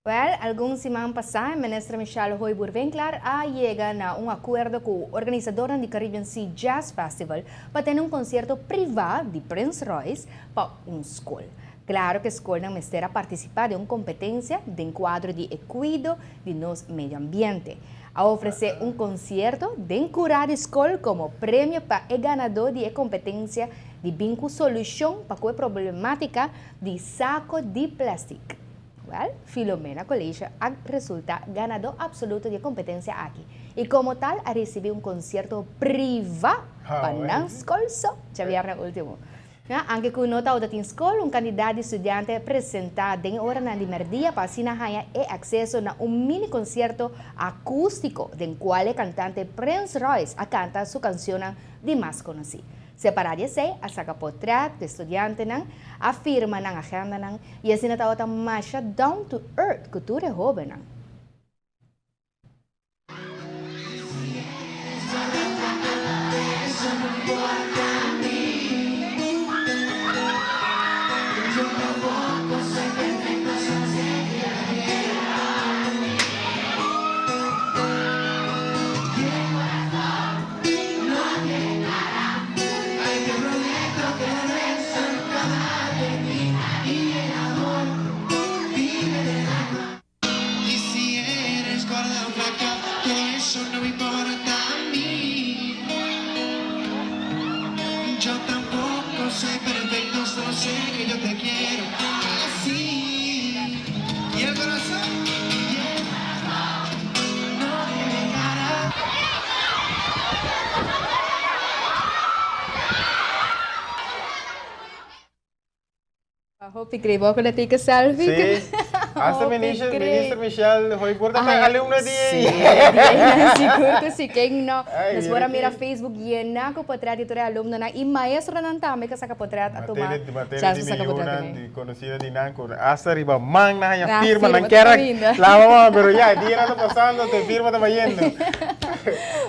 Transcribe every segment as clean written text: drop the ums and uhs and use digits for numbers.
Wèl, algun siman pasá Minister Michelle Hooyboer-Winklaar a yega na un akuerdo ku organisadornan di Caribbean Sea Jazz Festival pa tene un konsierto privá di Prince Royce pa un skol. Klaro ku e skolnan mester a partisipá den un kompetensia den kuadro di e kuido di nos medio ambiente. A ofresé un konsierto den kurá di skol komo premio pa e ganadó di e kompetensia di bin ku solushon pa ku e problemátika di sako di plèstik. Wèl, Filomena College a resultá ganadó apsoluto di e kompetensia aki i komo tal a risibí un konsierto privá pa nan skol so djabièrnè último. Ya, anke ku no tabata tin skol, un kantidat di studiante a presentá den e oranan di mèrdia pa asina haña e akseso na un mini konsierto akústiko den kual e kantante Prince Royce a kanta su kansionnan di mas konosí. Separá di esei, a saka potret ku e studiantenan, a firma nan agendanan i asina tabata masha down to earth ku tur e hóbennan. Hopi cree bo cu na take a selfie. Sí. Hasta minister, minister Michelle Hooyboer ta ah, alumno di Sí, di sigur cu sí. Ken no. Nos por a mira Facebook yena cu potret di tur e alumnonan y maestronan tambe cu a saca potret a tuma chance pa saca potret. Di conocida di nan cu hasta riba man nan haña firma, nan kier a laba man, pero ya, e dianan ta pasando, te firma ta bayendo.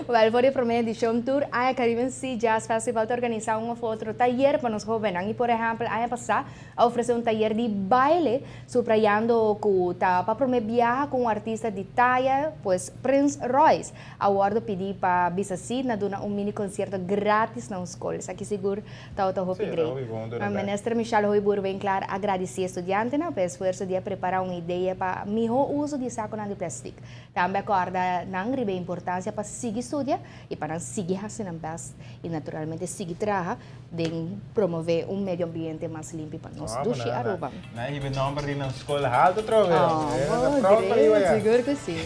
Wel, for e prome edicion tur aña Caribbean Sea Jazz Festival ta organisa un of otro tayer pa nos hobennan y por ehempel aña pasa a ofrece un tayer di baile subrayando cu ta pa prome biaha cu un artista di taya, pues Prince Royce, a wordo pidi pa bisa si na duna un mini concierto gratis na un scol. Esaki sigur Tabata hopi great. Minister Michelle Hooyboer-Winklaar a gradisí e studiantenan pa e esfuerso di a prepará un idea pa mihó uso di sakunan di plèstik. Tambe a kòrda nan riba e importansia pa sigui studia i pa nan sigui hasi nan bèst i naturalmente sigui traha den promové un medio ambiente mas limpi pa nos dushi Aruba. Nan hiba e nòmber di nan skol haltu trobe. Oh, great, sigur ku si.